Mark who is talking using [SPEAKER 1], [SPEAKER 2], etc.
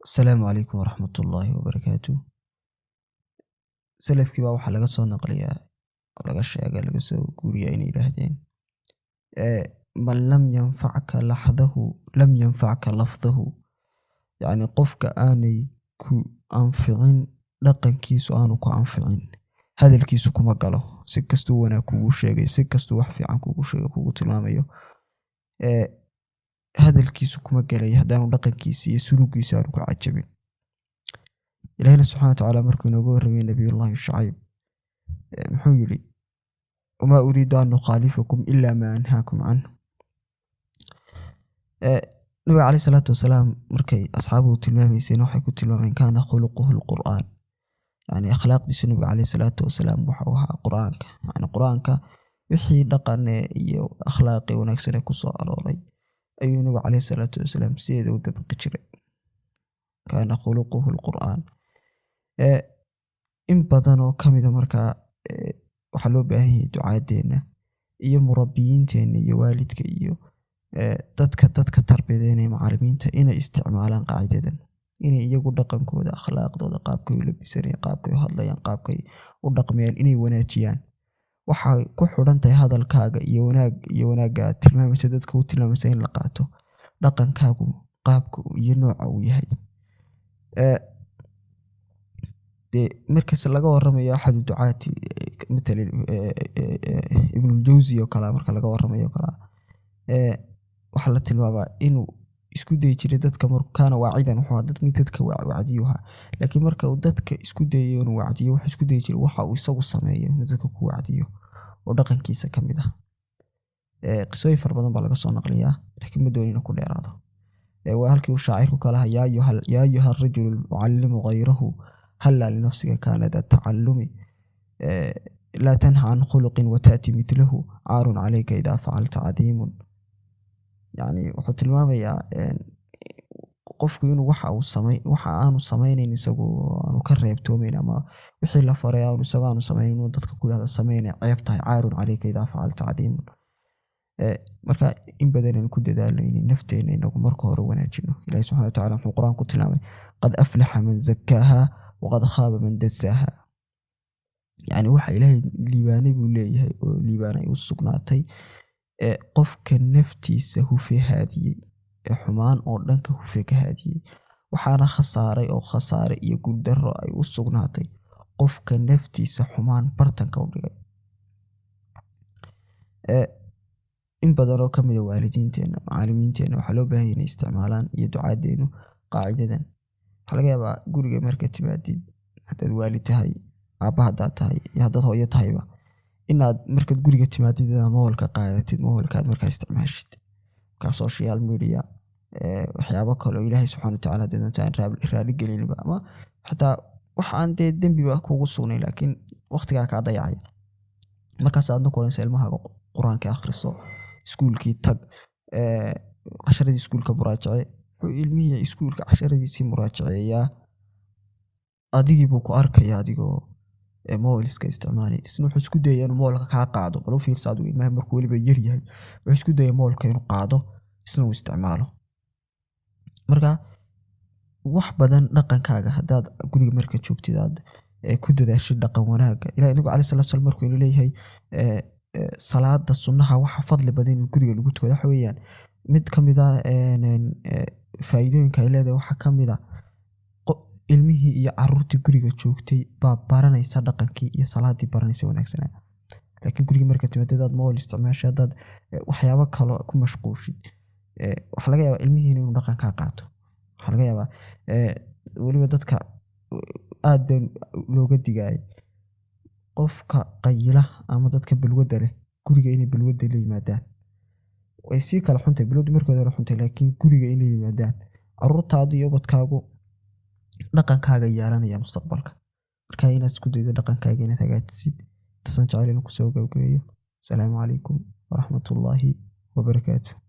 [SPEAKER 1] Asalaamu calaykum waraxmatullaahi wabarakaatu. Salafkii baa waxaa laga soo naqliyaa oo laga sheega, laga soo guuriyaa inay yidhaahdeen: "Man lam yanfacka laxdahu lam yanfacka lafdahu." Yacni, qofka aanay ku anficin dhaqankiisu, aanu ku anficin hadalkiisu, kuma galo. Si kastuu wanaag kugu sheegay, si kastuu wax fiican kugu sheegay, kugu tilmaamayo, hadalkiisu kuma gelaya haddaanu dhaqankiisa iyo suluugiisa aanu ku cajabin. Ilahina subxana wa tacaala markuu inooga warramay Nabiyullaahi Shucayb, muxuu yidhi? "Wamaa uriidu an ukhaalifakum ilaa maa anhaakum canhu." Nabiga caleyhi salaatu wasalaam markay asxaabuhu tilmaamayseen, waxay ku tilmaameen "kaana khuluquhu lqur'aan", yani akhlaaqdiisu nabiga caleyhi salaatu wasalaam waxau ahaa Qur-aanka. Yani Qur-aanka wixii dhaqane iyo akhlaaqi wanaagsan ee kusoo arooray ayuu nabiga caleyhi salaatu wasalaam sideeda u dabaqi jiray. "Kaana khuluquhu lqur'aan." In badan oo kamida markaa waxaa loo baahan yahay ducaadeenna iyo murabbiyiinteenna iyo waalidka iyo dadka tarbiyadeynaya, macalimiinta, inay isticmaalaan qaacidadan, inay iyagu dhaqankooda, akhlaaqdooda, qaabkay u labisanayaan, qaabkay u hadlayaan, qaabkay u dhaqmayaan inay wanaajiyaan. Waxay ku xidhan tahay hadalkaaga iyo wanaag iyo wanaagga aad tilmaamaysa, dadka u tilmaamaysa in la qaato, dhaqankaagu qaabka iyo nooca uu yahay. Dee markas laga waramayo axadu ducaati, matalan Ibnuljawsi oo kale, marka laga waramayo oo kale, waxaa la tilmaamaa inuu isku dayi jiray dadka. Markuu "kaana waacidan", wuxuu ahaa dad mid dadka wacdiyu ahaa, laakiin marka uu dadka isku dayayo inuu wacdiyo, wuxuu isku dayi jiray waxa uu isagu sameeyo inuu dadka ku wacdiyo oo dhaqankiisa ka mid ah. Qisooyin fara badan baa laga soo naqliyaa, laakiin ma doonin inuu ku dheeraado. Waa halkii uu shaacirku ka lahaa: "Yaa ayuha arajulu almucallimu ghayrahu, hallaa linafsika kaana da tacallumi, laa tanha can khuluqin wataati mithlahu, caarun calayka idaa facalta cadiimun." Yani wuxuu tilmaamayaa qofku inuu waxa uu samay, waxa aanu samaynayn isagu aanu ka reebtoomayn, ama wixii la faray aanu isagu aanu samaynayn, inuu dadka ku yidhahdo sameynay ceeb tahay. "Caarun calayka idaa facalta cadiimun." Marka in badan aynu ku dadaalno inay nafteena inagu marka hore wanaajino. Ilahi subxana wa tacala wuxuu Qur-aan ku tilmaamay: "Qad aflaxa man zakkaaha waqad khaaba man dasaaha." Yani waxa Ilaahay liibaanay buu leeyahay oo liibaanay u sugnaatay qofka naftiisa hufe haadiyey ee xumaan oo dhan ka hufe, ka haadiyey. Waxaana khasaaray oo khasaare iyo guuldarro ay u sugnaatay qofka naftiisa xumaan bartanka u dhigay. In badan oo kamid a waalidiinteena, macalimiinteena, waxaa loo baahan yahay inay isticmaalaan, iyo ducaadeenu, qaacidadan. Waxaa laga yaabaa guriga markaad timaadid, haddaad waalid tahay, aabba haddaad tahay iyo haddaad hooyo tahayba, inaad markaad guriga timaadid inaad mobilka qaadatid, mobilka aad markaa isticmaashid, markaa social media, waxyaabo kale oo Ilaahay subxana watacaala hadii doonto aan raali gelinba, ama xataa wax aan dee dembiba kugu sugnayn, laakiin waqtigaa kaa dayacaya. Markaas aadna ku oranaysa ilmahaaga: "Qur-aanka akhriso, iskuulkii tag, casharadii iskuulka muraajace." Wuxuu ilmihii iskuulka casharadiisii muraajaceeyaa, adigii buu ku arkaya adigoo mobile iska isticmaalay. Isna wuxuu isku dayaya inuu mobilka kaa qaado. Bal u fiirso adigu, ilmaha markuu weliba yar yahay, wuxuu isku dayaya mobilka inuu qaado, isna uu isticmaalo. Marka wax badan dhaqankaaga haddaad guriga marka joogtid aad ku dadaashid dhaqan wanaagga. Ilahi nabiga caleyhi salatu wasalam markuu inu leeyahay salaada sunnaha waxa fadli badan in guriga lagu tukado, waxa weeyaan mid ka mid ah faa'iidooyinka ay leedahay waxaa ka mid ah ilmihii iyo caruurtii guriga joogtay baa baranaysa dhaqankii iyo salaadii baranaysa wanaagsanaa. Laakiin guriga markaad timaado, hadaad mobile isticmaasho, haddaad waxyaabo kale ku mashquushid, waxaa laga yaabaa ilmihiina inuu dhaqankaa qaato. Waxaa laga yaabaa weliba dadka aad baa looga digayay qofka qayila ama dadka balwadda leh guriga inay balwadda la yimaadaan. Way sii kala xuntahay balwaddu, markeeda hore xuntahay, laakiin guriga inay yimaadaan caruurtaadu iyo ubadkaagu dhaqankaaga yeelanaya mustaqbalka. Marka inaad isku daydo dhaqankaaga inaad hagaajisid, intaasaan jecel inaan kusoo gabagabeeyo. Asalaamu calaykum waraxmatullaahi wabarakaatu.